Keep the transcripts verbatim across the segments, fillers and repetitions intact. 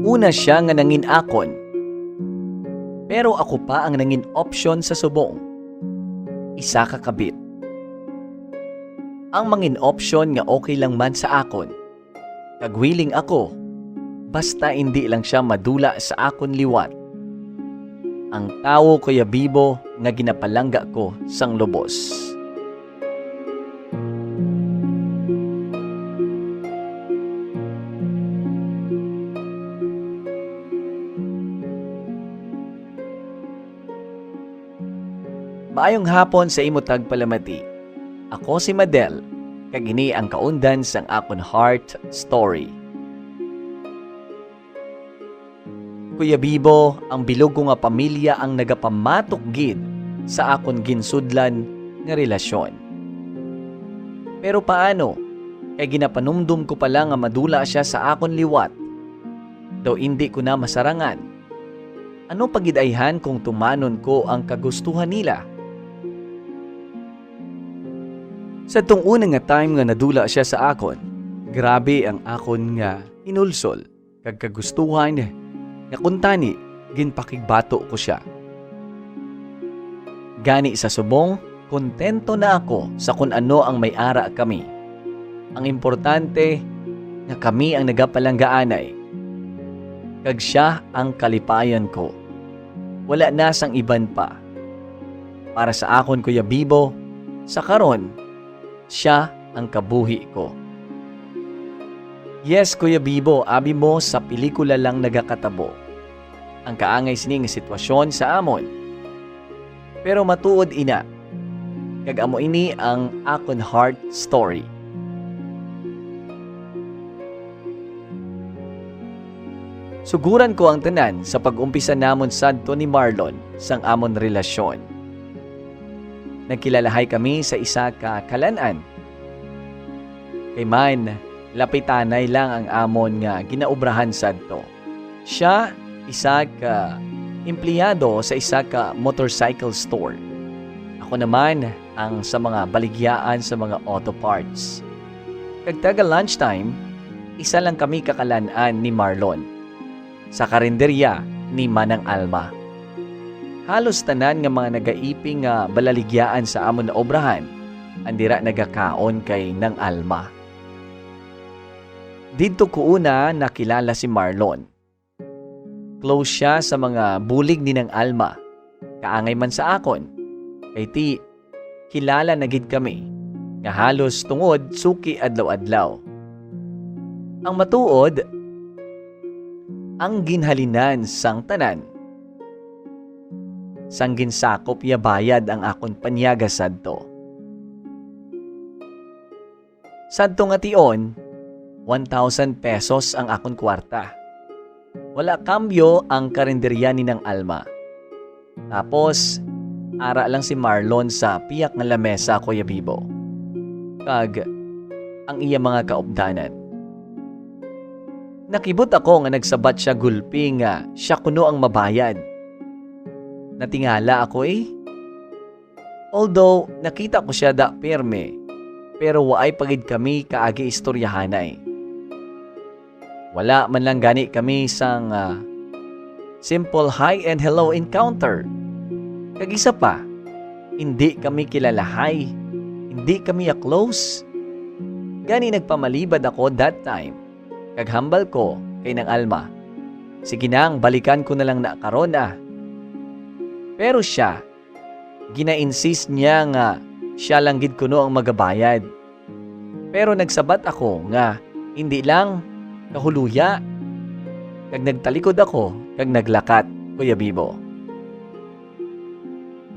Una sia nga nangin-akon, pero ako pa ang nangin-opsyon sa subong. Isa ka kabit. Ang mangin-opsyon nga okay lang man sa akon, kag willing ako, basta indi lang sia madula sa akon liwat. Ang tawo, Kuya Bibo, nga ginapalangga ko sang lubos. Maayong hapon sa imo tagpalamati. Ako si Madel, kag ini ang kaundan sang akon heart story. Kuya Bibo, ang bilog ko nga pamilya ang nagapamatok gid sa akon ginsudlan nga relasyon. Pero paano? Kay ginapanumdom ko pa lang nga madula sia sa akon liwat, daw indi ko na masarangan. Ano pa gid ayhan kung tumanon ko ang kagustuhan nila? Sa tong una nga time nga nadula sia sa akon, grabe ang akon nga inulsol kag kagustuhan, nga kuntani ginpakigbato ko sia. Gani sa subong, kontento na ako sa kun ano ang may ara kami. Ang importante nga kami ang nagapalanggaanay, kag sia ang kalipayan ko. Wala na sang iban pa. Para sa akon, Kuya Bibo, sa karon, sia ang kabuhi ko. Yes, Kuya Bibo, abi mo, sa pelikula lang nagakatabo ang kaangay sini nga sitwasyon sa amon. Pero matuod ina, kag amo ini ang akon heart story. Suguran ko ang tanan sa pag-umpisa namon sadto ni Marlon sang amon relasyon. Nagkilalahay kami sa isa ka kalan-an. Kay man, lapitanay lang ang amon nga ginaobrahan sadto. Sia isa ka empleyado sa isa ka motorcycle store. Ako naman ang sa mga baligyaan sa mga auto parts. Kag taga lunchtime, isa lang kami kakalan-an ni Marlon sa karinderya ni Manang Alma. Halos tanan nga mga nagaiping nga balaligyaan sa amon naobrahan, andira nagakaon kay Nang Alma. Didto ko una nakilala si Marlon. Close sia sa mga bulig ni Nang Alma. Kaangay man sa akon, kay ti, kilala na gid kami nga halos tungod suki adlaw-adlaw. Ang matuod, ang ginhalinan sang tanan, sang ginsakop iya bayad ang akon panyaga sadto. Sadto nga tion, one thousand pesos ang akon kwarta. Wala kambyo ang karinderya ni Nang Alma. Tapos, ara lang si Marlon sa piyak nga lamesa, Kuya Bibo, kag ang iya mga kaupdanan. Nakibot ako nga nagsabat sia gulpi nga sia kuno ang mabayad. Natingala ako, eh. Although nakita ko sia da pirme, pero waay pa gid kami kaagi istoryahanay. Wala man lang gani kami sang, ah, simple hi and hello encounter. Kag isa pa, indi kami kilalahay, indi kami ya close. Gani nagpamalibad ako that time, kag hambal ko kay Nang Alma, "Sige nang, balikan ko na lang na karon, ah." Pero sia, gina-insist niya nga sia lang gid kuno ang magabayad. Pero nagsabat ako nga indi lang, kahuluya, kag nagtalikod ako kag naglakat, Kuya Bibo.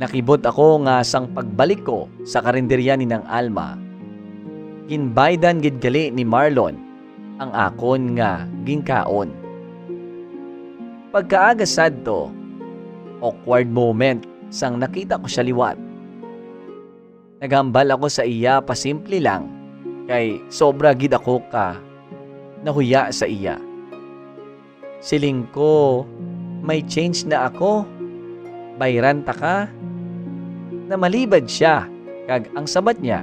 Nakibot ako nga sang pagbalik ko sa karinderya ni Nang Alma, ginbaydan gid gali ni Marlon ang akon nga ginkaon. Pagkaaga sadto, awkward moment sang nakita ko sia liwat. Naghambal ako sa iya pasimple lang, kay sobra gid ako ka nahuya sa iya. Siling ko, "May change na ako. Bayran ta ka." Namalibad sia, kag ang sabat niya,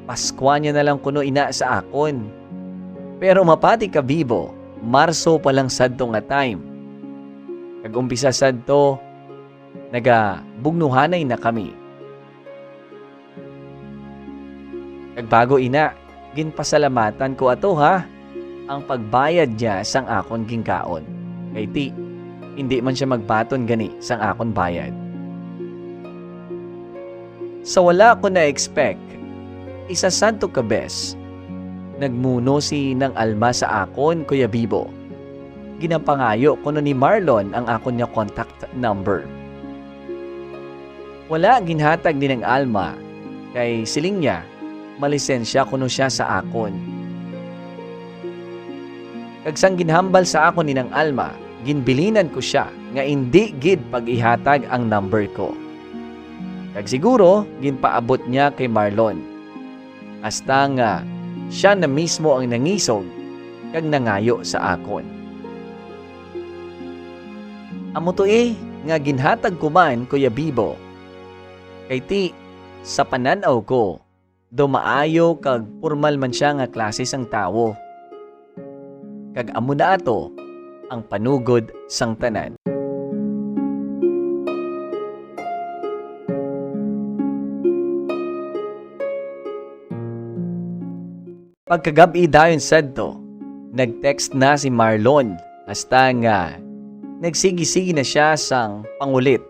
"Paskwa niya na lang kuno ina sa akon." Pero mapati ka, Bibo, Marso pa lang sadto nga time. Kag umpisa sadto, nagabugnuhanay na kami. Kag bago ina, ginpasalamatan ko ato, ha, ang pagbayad niya sang akon ginkaon. Kay ti, hindi man siya magbaton gani sang akon bayad. Sa wala ko na-expect, isa sadto ka bes, nagmuno si Nang Alma sa akon, Kuya Bibo. Ginapangayo kuno ni Marlon ang akon nga contact number. Wala ginhatag ni Nang Alma, kay siling niya, malisensya kuno siya sa akon. Kag sang ginhambal sa akon ni Nang Alma, ginbilinan ko sia nga indi gid pag-ihatag ang number ko. Kag siguro, ginpaabot niya kay Marlon, hasta nga sia na mismo ang nangisog kag nangayo sa akon. Amo to, eh, nga ginhatag ko man, Kuya Bibo. Kay ti, sa panan-aw ko, daw maayo kag pormal man sia nga klase sang tawo. Kag amo na ato ang panugod sang tanan. Pagkagab-i dayon sadto, nag-text na si Marlon, hasta nga nagsigi-sigi na sia sang pangulit.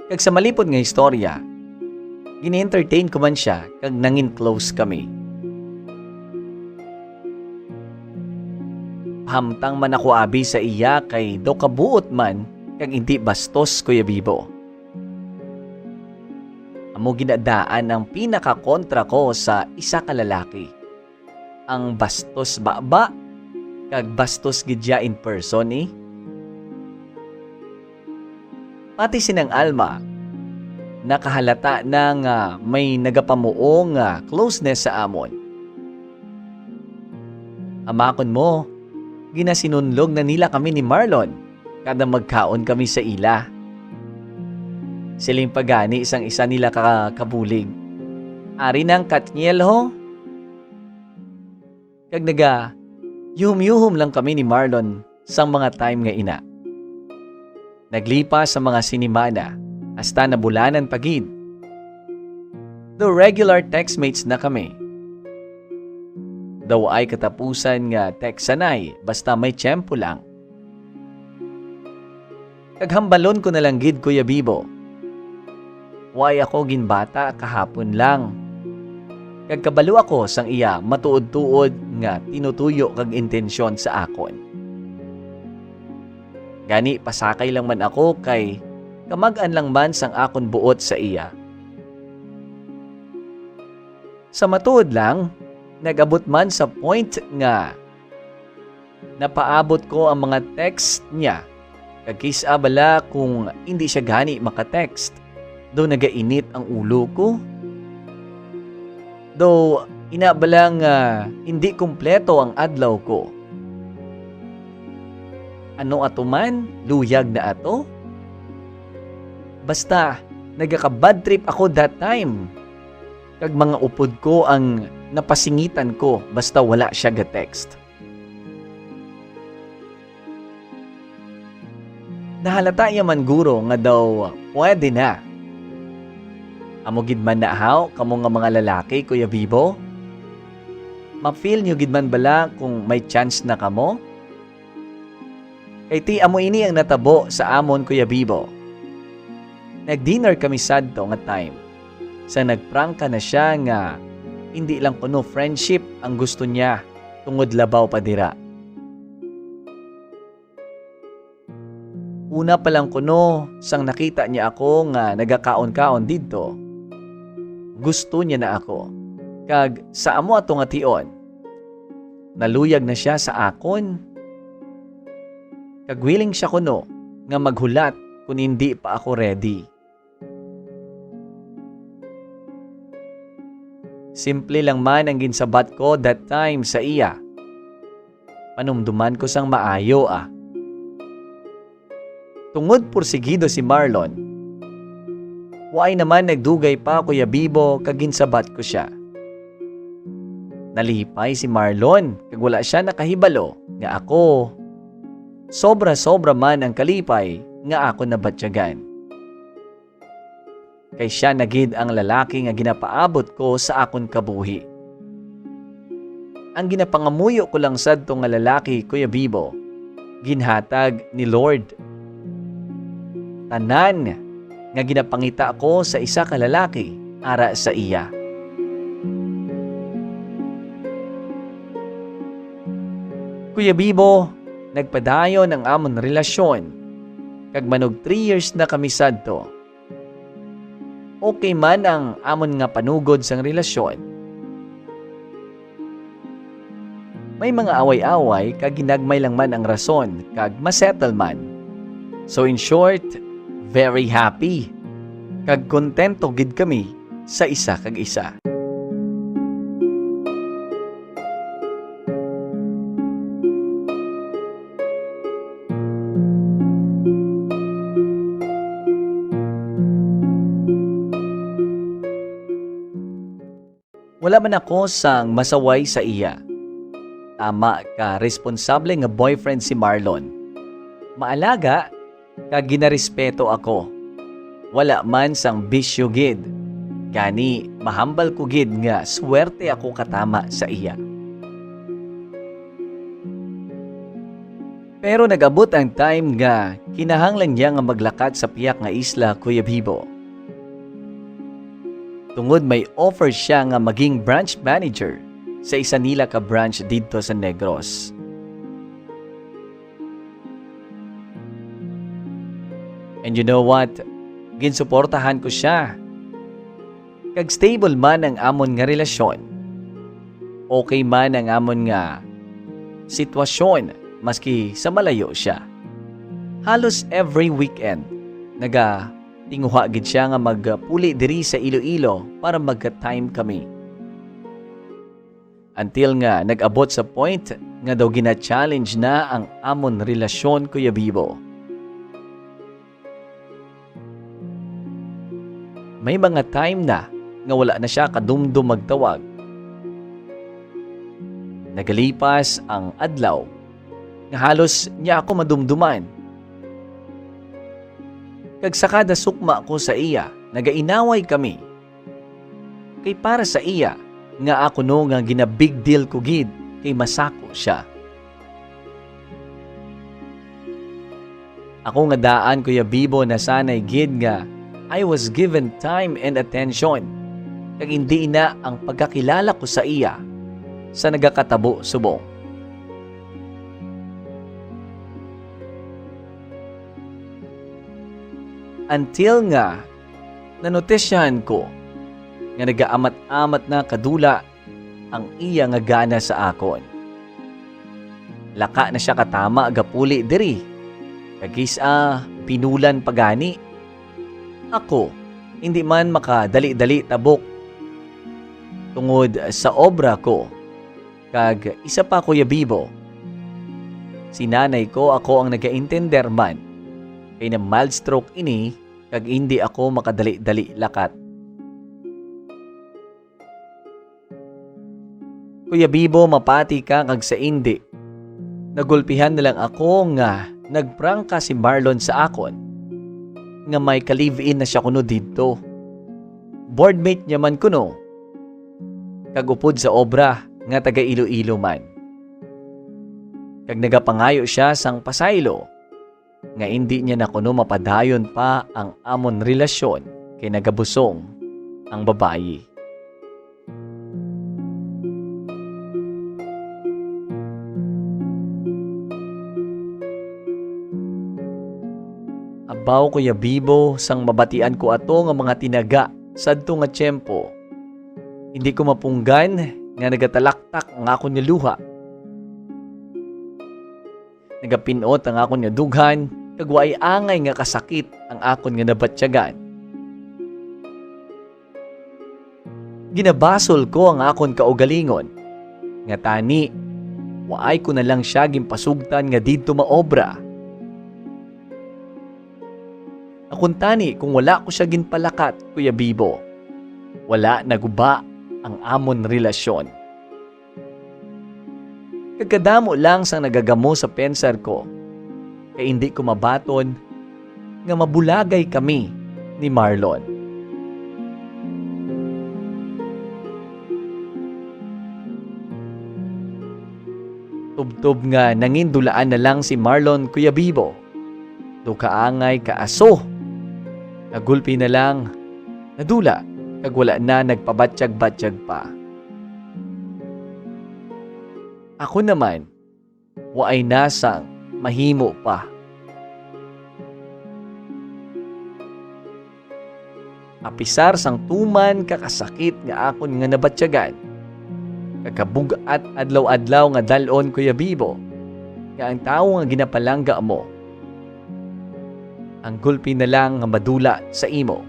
Kag sa malipod nga istorya, gin-entertain ko man sia kag nangin close kami. Hamtang man ako abi sa iya kay daw kabuot man kag indi bastos, Kuya Bibo. Amo gid na daan ang pinakakontra ko sa isa ka lalaki. Ang bastos baba, kag bastos gid sia in person, eh. Pati si Nang Alma, nakahalata na nga may nagapamuong nga closeness sa amon. Amakon mo, ginasinunlog na nila kami ni Marlon kada magkaon kami sa ila. Siling pa gani sang isa nila ka kabulig, "Ari nang Katniel ho?" Kag naga yuhom-yuhom lang kami ni Marlon sang mga time nga ina. Naglipas ang mga sinimana, hasta nabulanan pa gid. Daw regular textmates na kami. Daw ay katapusan nga text sanay basta may tiyempo lang. Kag hambalon ko na lang gid, Kuya Bibo. Way ako ginbata kahapon lang. Kag kabalo ako sang iya matuod-tuod nga tinutuyo kag intensyon sa akon. Gani, pasakay lang man ako kay kamag-an lang man sang akon buot sa iya. Sa matuod lang, nag-abot man sa point nga napaabot ko ang mga text niya. Kag kis-a bala kung indi siya gani maka-text, daw nagainit ang ulo ko. Daw ina bala nga indi kompleto ang adlaw ko. Ano ato man, luyag na ato. Basta, nagaka-bad trip ako that time. Kag mga upod ko ang napasingitan ko basta wala siya ga-text. Nahalata iya man guro nga daw pwede na. Amo gid man na haw kamo nga mga lalaki, Kuya Bibo? Ma-feel nyo gid man bala kung may chance na kamo? Kay ti amo ini ang natabo sa amon, Kuya Bibo. Nag-dinner kami sadto nga time. Sa nagprangka na siya nga hindi lang kuno friendship ang gusto niya tungod labaw pa dira. Una pa lang kuno, sang nakita niya ako nga nagakaon-kaon didto, gusto niya na ako. Kag sa amo ato nga tion, naluyag na sia sa akon. Kag willing sia kuno nga maghulat kon indi pa ako ready. Simple lang man ang ginsabat ko that time sa iya. Panumduman ko sang maayo, ah. Tungod pursigido si Marlon, waay naman nagdugay pa, Kuya Bibo, kag ginsabat ko sia. Nalipay si Marlon kag wala sia nakahibalo nga ako, sobra-sobra man ang kalipay nga akon nabatyagan. Kay sia na gid ang lalaki nga ginapaabot ko sa akon kabuhi. Ang ginapangamuyo ko lang sadto nga lalaki, Kuya Bibo, ginhatag ni Lord. Tanan nga ginapangita ko sa isa ka lalaki ara sa iya. Kuya Bibo, nagpadayon ang amon relasyon, kag manog three years na kami sadto. Okay man ang amon nga panugod sang relasyon, may mga away-away kag ginagmay lang man ang rason kag masettle man. So in short, very happy kag kontento gid kami sa isa kag isa. Wala man ako sang masaway sa iya. Tama ka, responsable nga boyfriend si Marlon. Maalaga, kag ginarespeto ako. Wala man sang bisyo gid. Gani, mahambal ko gid nga swerte ako katama sa iya. Pero nag-abot ang time nga kinahanglan niya nga maglakat sa piyak nga isla, Kuya Bibo. Tungod may offer siya nga maging branch manager sa isa nila ka branch didto sa Negros. And you know what? Ginsuportahan ko sia. Kag stable man ang amon nga relasyon. Okay man ang amon nga sitwasyon, maski sa malayo sia. Halos every weekend, nagatinguha gid sia nga magpuli diri sa Iloilo para magka-time kami. Until nga nag-abot sa point nga daw gina-challenge na ang amon relasyon, Kuya Bibo. May mga time na nga wala na sia kadumdom magtawag. Nagalipas ang adlaw nga halos niya ako madumduman. Kag sa kada sukma ko sa iya, nagainaway kami. Kay para sa iya, nga ako no nga gina-big deal ko gid kay masako sia. Ako nga daan, Kuya Bibo, nasanay gid nga I was given time and attention, kag indi na ang pagkakilala ko sa iya sa nagakatabo subong. Until nga nanotisyahan ko nga nagaamat-amat na kadula ang iya nga gana sa akon. Laka na sia katama gapuli diri, kag kis-a binulan pa gani. Ako, indi man makadali-dali tabok tungod sa obra ko, kag isa pa, Kuya Bibo, si nanay ko ako ang nagaintender man, kay na mild stroke ini kag indi ako makadali-dali lakat. Kuya Bibo, mapati ka kag sa indi, nagulpihan na lang ako nga nagprangka si Marlon sa akon nga may ka-live-in na sia kuno didto. Boardmate niya man kuno, kag upod sa obra nga taga Iloilo man. Kag nagapangayo sia sang pasaylo nga indi niya na kuno mapadayon pa ang amon relasyon kay nagabusong ang babayi. Abaw, Kuya Bibo, sang mabatian ko ato nga mga tinaga sadto nga tiyempo, hindi ko mapunggan nga nagatalaktak ang akon nga luha. Nagapin-ot ang akon nga dughan, kag waay angay nga kasakit ang akon nga nabatyagan. Ginabasol ko ang akon kaugalingon, nga tani, waay ko na lang sia ginpasugtan nga didto maobra. Akon tani kung wala ko sia ginpalakat, Kuya Bibo, wala naguba ang amon relasyon. Kag kadamo lang sang nagagamo sa pensar ko, kay indi ko mabaton nga mabulagay kami ni Marlon. Tubtob nga nangindulaan na lang si Marlon, Kuya Bibo, daw kaangay ka aso. Nagulpi na lang, nadula, kag wala na nagpabatyag-batyag pa. Ako naman, waay na sang mahimo pa. Apisar sang tuman ka kasakit nga akon nga nabatyagan, kag kabug-at adlaw-adlaw nga dal-on, Kuya Bibo, nga ang tawo nga ginapalangga mo, ang gulpi na lang nga madula sa imo.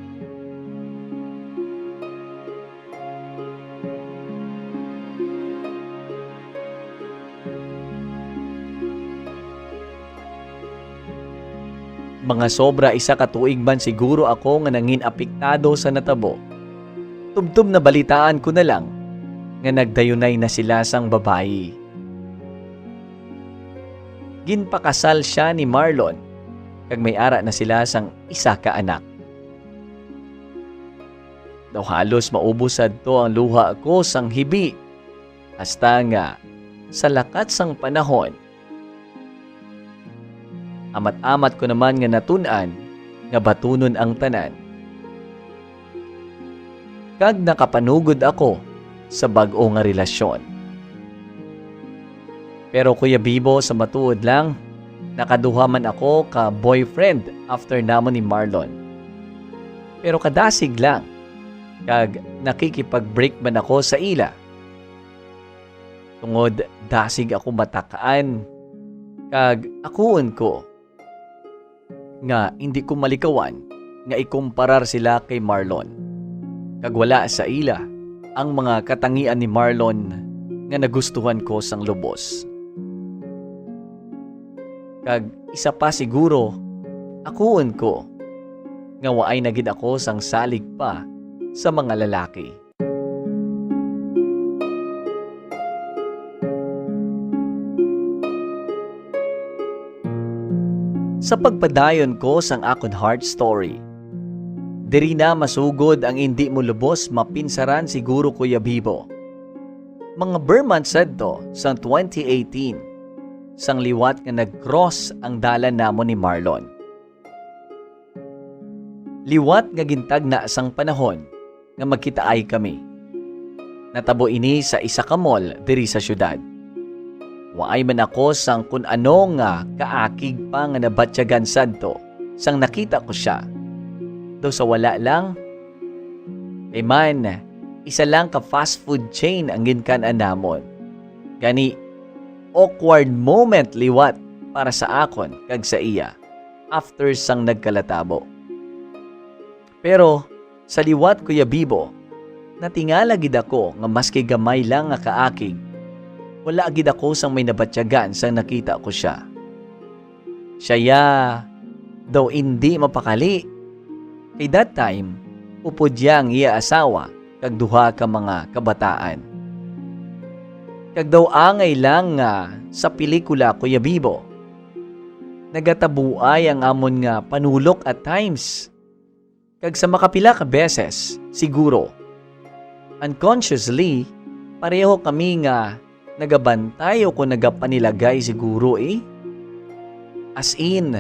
Mga sobra isa ka tuig man siguro ako nga nangin-apektado sa natabo. Tubtob nabalitaan ko na lang nga nagdayunay na sila sang babayi. Ginpakasal sia ni Marlon, kag may ara na sila sang isa ka anak. Daw halos maubos sadto ang luha ko sang hibi, hasta nga sa lakat sang panahon, amat-amat ko naman nga natun-an nga batunon ang tanan. Kag nakapanugod ako sa bag-o nga relasyon. Pero, Kuya Bibo, sa matuod lang, nakaduha man ako ka boyfriend after namon ni Marlon. Pero kadasig lang, kag nakikipag-break man ako sa ila. Tungod dasig ako matak-an, kag akuon ko nga indi ko malikawan nga ikumparar sila kay Marlon, kag wala sa ila ang mga katangian ni Marlon nga nagustuhan ko sang lubos. Kag isa pa siguro, akuon ko nga waay na gid ako sang salig pa sa mga lalaki. Sa pagpadayon ko sang akon heart story, diri na masugod ang indi mo lubos mapinsaran siguro, Kuya Bibo. Mga ber months sadto sang twenty eighteen, sang liwat nga nag-cross ang dalan namon ni Marlon. Liwat nga gintagna sang panahon nga magkitaay kami. Natabo ini sa isa ka mall diri sa siyudad. Waay man ako sang kun ano nga kaakig pa nga nabatyagan sadto sang nakita ko sia. Daw sa wala lang, kay man, isa lang ka fast food chain ang ginkan-an namon. Gani, awkward moment liwat para sa akon kag sa iya after sang nagkalatabo. Pero sa liwat, Kuya Bibo, natingala gid ako nga maski gamay lang nga kaakig, wala gid ako sang may nabatyagan sang nakita ko sia. Siya ya daw indi mapakali, kay that time, upod ya ang iya asawa kag duha ka mga kabataan. Kag daw angay lang nga sa pelikula, Kuya Bibo, nagatabuay ang amon nga panulok at times. Kag sa makapila ka beses, siguro, unconsciously, pareho kami nga nagabantay o kon nagapanilagay siguro, eh. As in,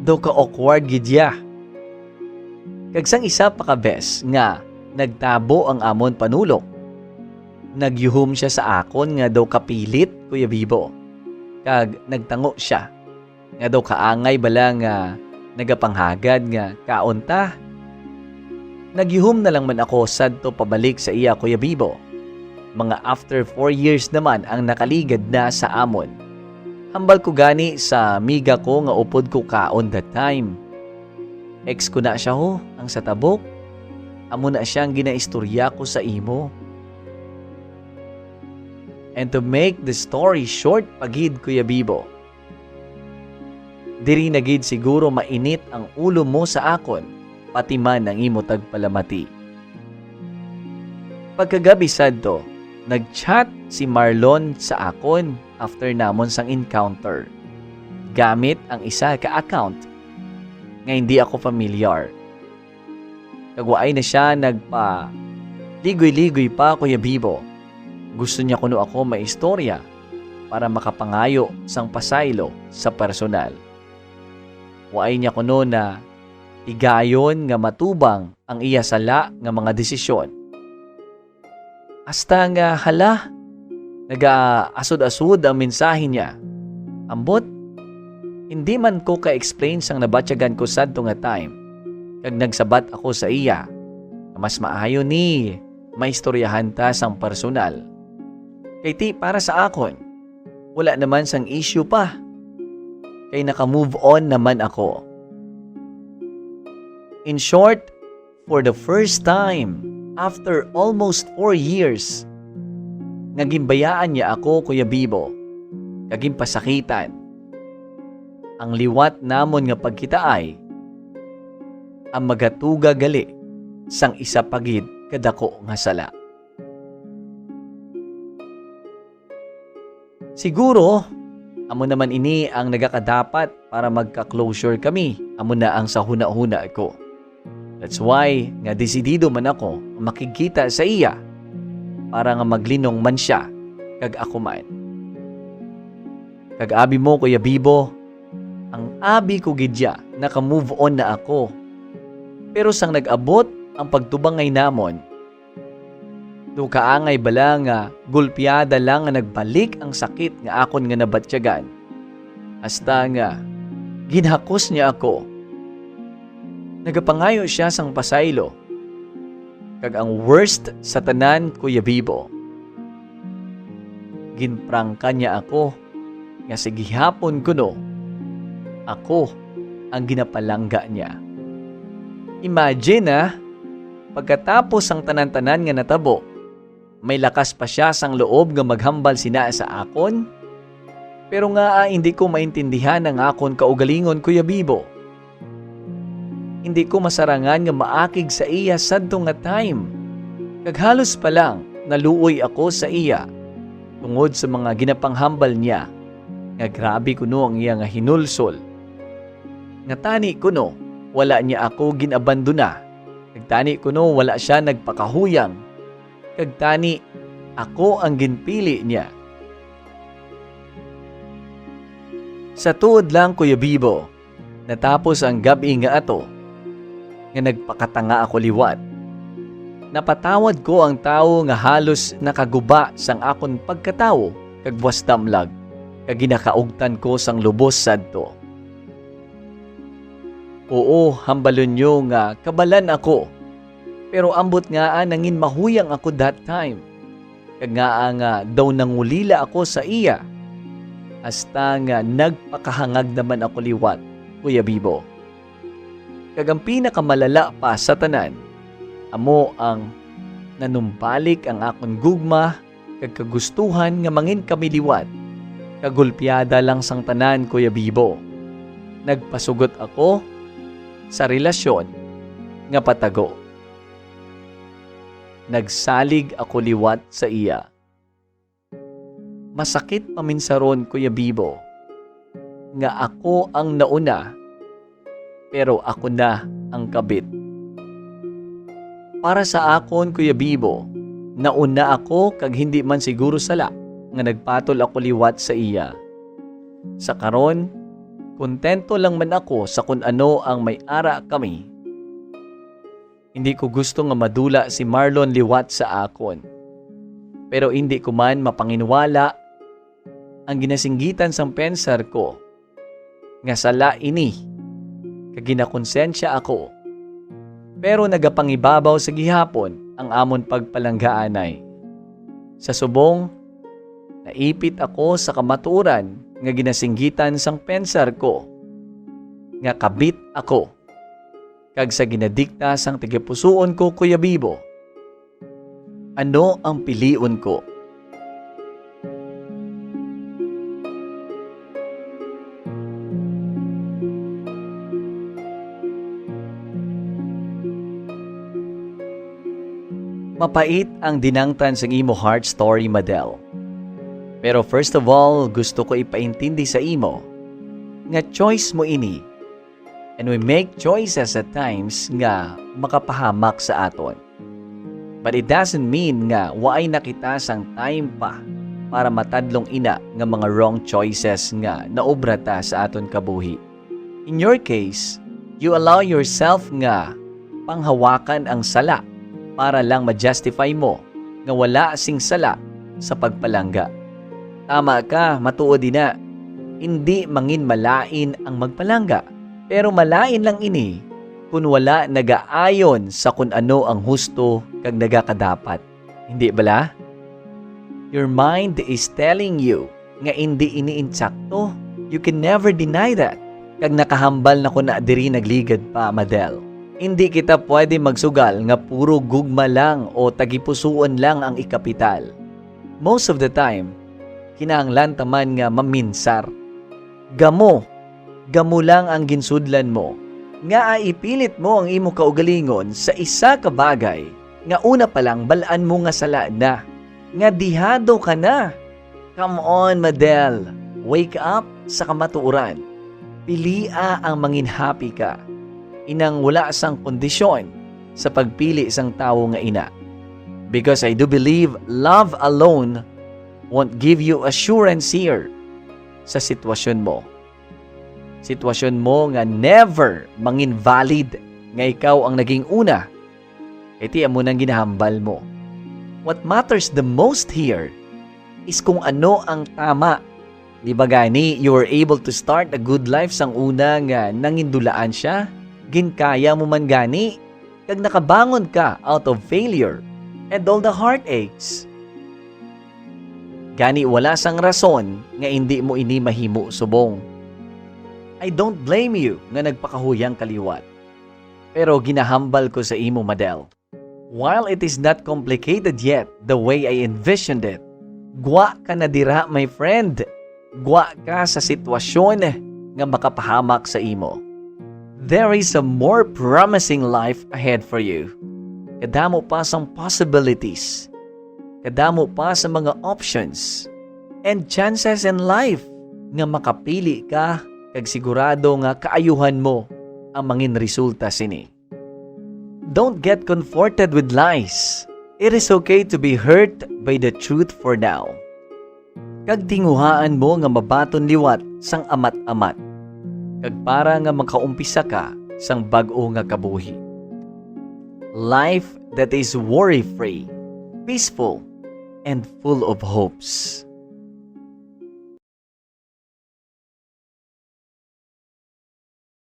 daw ka-awkward gid ya. Kag sang isa pa ka bes nga nagtabo ang amon panulok, nagyuhom sia sa akon nga daw kapilit, Kuya Bibo, kag nagtango sia nga daw kaangay bala nga nagapanghagad nga kaon ta. Nagyuhom na lang man ako sadto pabalik sa iya, Kuya Bibo. Mga after four years naman ang nakaligad na sa amon. Hambal ko gani sa miga ko nga upod ko kaon that time. Ex ko na sia, ho, ang sa tabok. Amo na sia ang ginaistorya ko sa imo. And to make the story short pa gid, Kuya Bibo, diri na gid siguro mainit ang ulo mo sa akon, pati man ang imo tagpalamati. Pagkagabi sadto, Nag-chat si Marlon sa akon after namon sang encounter gamit ang isa ka account nga hindi ako familiar. Kag waay na siya nagpa-ligoy-ligoy pa, Kuya Bibo. Gusto niya kuno ako maistorya para makapangayo sang pasaylo sa personal. Waay niya kuno na higayon nga matubang ang iya sala nga mga desisyon. Hasta nga, hala, nagaasod-asod ang mensahe niya. Ambot, hindi man ko ka-explain sang nabatyagan ko sadto nga time, kag nagsabat ako sa iya nga mas maayo ni maistoryahan ta sang personal. Kay ti para sa akon, wala naman sang issue pa, kay naka-move on naman ako. In short, for the first time after almost four years, nga ginbayaan niya ako, Kuya Bibo, kag ginpasakitan. Ang liwat namon nga pagkitaay ang magatuga gali sang isa pa gid kadako nga sala. Siguro, amo naman ini ang nagakadapat para magka-closure kami, amo na ang sa hunahuna ko. That's why nga desidido man ako nga makigkita sa iya para nga maglinong man siya kag ako man. Kag abi mo, Kuya Bibo, ang abi ko gid ya, naka-move on na ako. Pero sang nag-abot ang pagtubangay namon, daw kaangay bala nga gulpiada lang nga nagbalik ang sakit nga akon nga nabatyagan. Hasta nga ginhakos niya ako. Nagapangayo siya sang pasaylo. Kag ang worst sa tanan, Kuya Bibo, ginprangka niya ako nga sa gihapon kuno ako ang ginapalangga niya. Imagine, ah, pagkatapos sang tanan-tanan nga natabo, may lakas pa sia sang loob nga maghambal sina sa akon? Pero ngaa indi ko maintindihan ang akon kaugalingon, Kuya Bibo? Indi ko masarangan nga maakig sa iya sadto nga time, kag halos pa lang naluoy ako sa iya tungod sa mga ginapanghambal niya, nga grabe kuno ang iya nga hinulsol. Nga tani kuno wala niya ako gin-abandona, kag tani kuno wala sia nagpakahuyang, kag tani ako ang ginpili niya. Sa tuod lang, Kuya Bibo, natapos ang gab-i nga ato, nga nagpakatanga ako liwat. Napatawad ko ang tawo nga halos nakaguba sang akon pagkatawo kag buas damlag, kag ginakaugtan ko sang lubos sadto. Oo, hambalon niyo nga kabalan ako, pero ambot ngaa nangin mahuyang ako that time, kag ngaa nga daw nangulila ako sa iya, hasta nga nagpakahangag naman ako liwat, Kuya Bibo. Kag ang pinakamalala pa sa tanan, amo ang nanumbalik ang akon gugma kag kagustuhan nga mangin kami liwat, kagulpiada lang sang tanan, Kuya Bibo. Nagpasugot ako sa relasyon nga patago. Nagsalig ako liwat sa iya. Masakit paminsaron, Kuya Bibo, nga ako ang nauna, pero ako na ang kabit. Para sa akon, Kuya Bibo, nauna ako kag hindi man siguro sala nga nagpatol ako liwat sa iya. Sa karon, kontento lang man ako sa kun ano ang may ara kami. Hindi ko gusto nga madula si Marlon liwat sa akon. Pero hindi ko man mapanginwala ang ginasinggitan sang pensar ko nga sala ini, kag ginakonsensya ako. Pero nagapangibabaw sa gihapon ang amon pagpalanggaanay. Sa subong, naipit ako sa kamatuoran nga ginasinggitan sang pensar ko nga kabit ako, kag sa ginadikta sang tagipusoon ko, Kuya Bibo. Ano ang pilion ko? Mapait ang dinangtan sang imo heart story, Madel. Pero first of all, gusto ko ipaintindi sa imo nga choice mo ini. And we make choices at times nga makapahamak sa aton. But it doesn't mean nga waay na kita sang time pa para matadlong ina nga mga wrong choices nga naobra ta sa aton kabuhi. In your case, you allow yourself nga panghawakan ang sala para lang ma-justify mo nga wala sing sala sa pagpalangga. Tama ka, matuod ina, indi mangin malain ang magpalangga, pero malain lang ini kun wala nagaayon sa kun ano ang husto kag nagakadapat. Hindi bala? Your mind is telling you nga indi ini insakto. You can never deny that. Kag nakahambal na ko na diri nagligad pa, Madel. Indi kita pwede magsugal nga puro gugma lang o tagipusuon lang ang ikapital. Most of the time, kinahanglan ta man nga maminsar. Gamo, gamo lang ang ginsudlan mo. Ngaa ipilit mo ang imo kaugalingon sa isa ka bagay nga una pa lang bal-an mo nga sala na, nga dihado ka na? Come on, Madel. Wake up sa kamatuoran. Pilia ang mangin happy ka. Inang wala sang kondisyon sa pagpili sang tawo nga ina. Because I do believe love alone won't give you assurance here sa sitwasyon mo. Sitwasyon mo nga never mangin valid nga ikaw ang naging una. Kay ti amo nang ginahambal mo. What matters the most here is kung ano ang tama. Di ba gani, you were able to start a good life sang una nga nangindulaan siya? Ginkaya mo man gani, kag nakabangon ka out of failure and all the heartaches. Gani wala sang rason nga indi mo ini mahimo subong. I don't blame you nga nagpakahuyang ka liwat. Pero ginahambal ko sa imo, Madel. While it is not complicated yet the way I envisioned it, gwa ka na dira, my friend. Gwa ka sa sitwasyon nga makapahamak sa imo. There is a more promising life ahead for you. Kadamo pa sang possibilities. Kadamo pa sa mga options and chances in life nga makapili ka kag sigurado nga kaayuhan mo ang mangin resulta sini. Don't get comforted with lies. It is okay to be hurt by the truth for now. Kag tinguhaan mo nga mabaton liwat sang amat-amat, kag para nga makaumpisa ka sang bag-o nga kabuhi. Life that is worry-free, peaceful, and full of hopes.